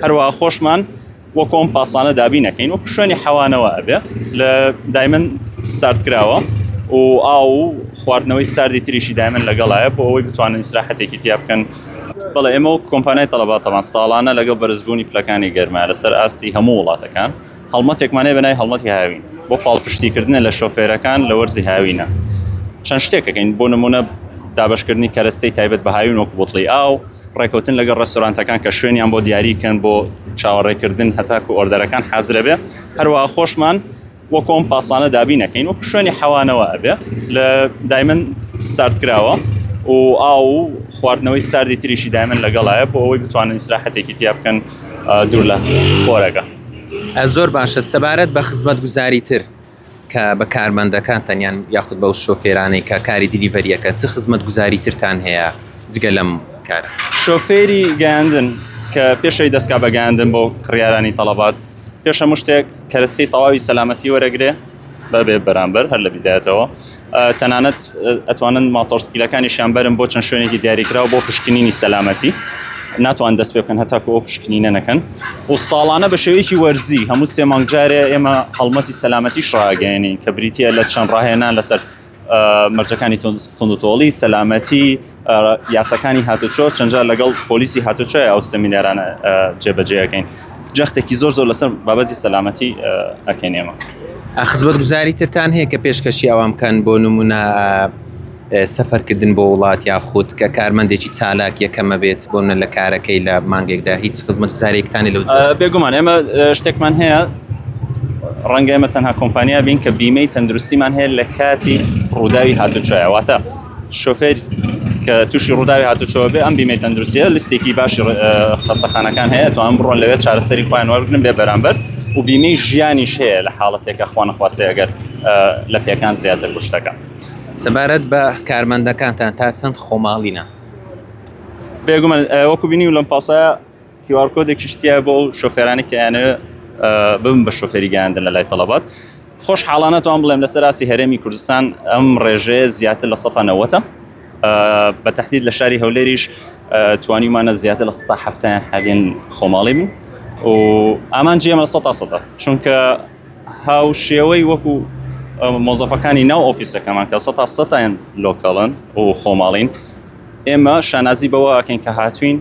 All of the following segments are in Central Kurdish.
هەروەها خۆشمان وەکو ئەم پاسانە دابین ئەکەین وەکو شوێنی حەوانەوە ئەبێ لە دایمەن سارد کراوە و ئاو و خواردنەوەی ساردی تریشی دایمەن لەگەڵایە بۆ ئەوەی بتوانن ئیسراحەتێکی تیا بکەن بەڵێ ئێمە وەک کۆمپانیای تەڵەبات تەبان ساڵانە لەگەڵ بەرزبوونی پلەکانی گەرما لەسەر ئاستی هەموو وڵاتەکان هەڵمەتێکمان هەیە بە ناوی هەڵمەتی هاوین بۆ پاڵپشتیکردنە لە شۆفێرەکان لە وەرزی هاوینە چەند شتێکەکەین بۆ نمونە دابشکردنی کەرەستەی تایبەت بە هاوین وەکو بوتڵی ئاو ڕێکەوتن لەگەڵ ڕێستۆرانتەکان کە شوێنیان بۆ دیاری کەن بۆ چاوەڕێکردن هەتاکو order ەکان حازرە بێ هەروەها خۆشمان وەکو ئەم پاسانە دابین ئەکەین وەکو شوێنی حەوانەوە ئەبێ لە دایمەن سارد کراوە و ئاو و خواردنەوەی ساردی تریشی دایمەن لەگەڵایە بۆ ئەوەی بتوانن ئیسراحەتێکی تیا بکەن دوور لە خۆرەکە. زۆر باشە سەبارەت بە خزمەتگوزاری تر کە بە کارمەندەکانتان یان یاخود بەو شۆفێرانەی کە کاری delivery ەکەن چ خزمەتگوزاری ترتان هەیە جگە لەم کارە؟ شۆفێری گەیاندن کە پێشەوەی دەستکا بە گەیاندن بۆ کڕیارانی تەڵەبات پێش هەموو شتێک کەرەستەی تەواوی سەلامەتی وەرەگرێ بەبێ بەرامبەر هەر لە بیدایەتەوە تەنانەت ئەتوانن ماتۆرسکیلەکانیشیان بەرن بۆ چەند شوێنێکی دیاریکراو بۆ پشکنینی سەلامەتی ناتوان دەست پێ بکەن هەتاکو ئەو پشکنینە نەکەن و ساڵانە بە شێوەیەکی وەرزی هەموو سێ مانگ جارێ ئێمە هەڵمەتی سەلامەتیش ڕاگەیەنین کە بریتە لە چەند ڕاهێنان لەسەر مەرجەکانی توندوتۆڵی سەلامەتی یاساکانی هاتوچۆ چەندجار لەگەڵ پۆلیسی هاتوچۆی ئەو سمینارانە جێبەجێەکەین جەختێکی زۆر زۆر لەسەر بابەتی سەلامەتی ئەکەین ئێمە. خزمەتگوزاری ترتان هەیە کە پێشکەشی ئەوان بکەن بۆ نمونە سەفەرکردن بۆ وڵات یاخود کە کارمەندێکی چالاک یەکەمە بێت بۆ نە لە کارەکەی لە مانگێکدا هیچ خزمەتگوزارێکتانی لەو بێگومان ئێمە شتێکمان هەیە ڕەنگە ئێمە تەنها کۆمپانیا بین کە بیمەی تەندروستیمان هەیە لە کاتی ڕووداوی هاتوچۆیە واتە شۆفێر کە تووشی ڕووداوی هاتوچۆ بێ ئەم بیمەی تەندروستیە لیستێکی باشی خەسەخانەکان هەیە توان بڕۆن لەوێ چارەسەری خۆیان وەرگن بێ بەرامبەر و بیمەی ژیانیش هەیە لە حاڵەتێکە خوانەخواسێ ئەگەر لە پێکان زیاتر بوو شتەکە. سەبارەت بە کارمەندەکانتان تا چەند خۆماڵینە؟ بێگومان وەکو بینی و لەم پاسایە QR code ێکیش تیایە بۆ ئەو شۆفێرانی کە ئەیانەوێ ببن بە شۆفێری گەیاندن لە لای تەڵەبات خۆشحاڵانە توان بڵێم لەسەر ئاستی هەرێمی کوردستان ئەم ڕێژەیە زیاتر لە سەتا نەوەتە بە تهدید لە شاری هەولێریش توانیمانە زیاتر لە سەتا هەفتیان حالین خۆماڵی بن و ئامانجی ئێمە سەتا سەتا چونکە هاوشێوەی وەکو مۆزەفەکانی ناو ئۆفیسەکەمان کە سەتا سەتایان local ن و خۆماڵین ئێمە شانازی بەوە ئەکەین کە هاتوین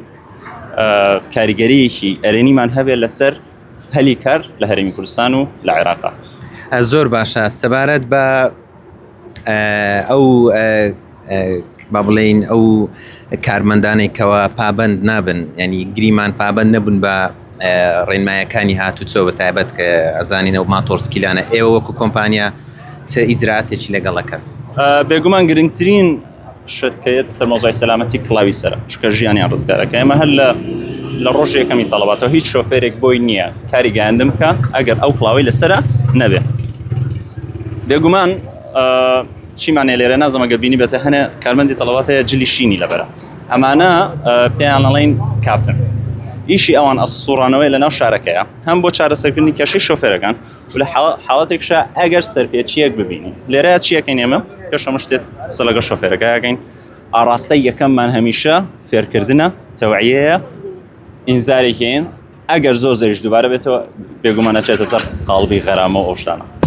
کاریگەریەکی ئەرێنیمان هەبێت لەسەر هەلی کار لە هەرێمی کوردستان و لە عێراقا. زۆر باشە سەبارەت بە ئەو با بڵێین ئەو کارمەندانێک کەەوە پابند نابن ینی گریمان پابند نەبوون بە ڕێنمایەکانی هاتوچۆ بە تایبەت کە ئەزانین ئەو ماتۆرسکیلانە ئێوە وەکو کۆمپانیا چ ئیجراتێکی لەگەڵەکەن بێگومان گرنگترین شت کە یەتە سەر مەوزوعی سەلامەتی کڵاوی سەرە چونکە ژیانیان ڕزگارەکە ئێمە هەر لە لە ڕۆژی یەکەمی تەڵەباتەوە هیچ شۆفێرێک بۆی نییە کاری گەیاندن بکە ئەگەر ئەو کڵاوی لەسرە نەبێ بێگومان چیمانێ لێرە نازم ئەگەر بینی بێتە هەنێ کارمەندی تەڵەبات هەیە جلی شینی لەبەرە ئەمانە پێیان ئەڵێن کاپتن ئیشی ئەوان ئەسوڕانەوەی لەناو شارەکەیە هەم بۆ چارەسەرکردنی کێشەی شۆفێرەکان و لە حاڵەتێکشا ئەگەر سەرپێچیەک ببینی لێرە چیەکەین ئێمە پێش هەموو شتێک قسە لەگەڵ شۆفێرەکە ئەکەین ئاڕاستەی یەکەممان هەمیشە فێرکردنە تەوعیەیە ئینزارێکین ئەگەر زۆر زۆریش دووبارە بێتەوە بێگومان ئەچێتە سەر قاڵبی غەرامە و ئەو شتانە.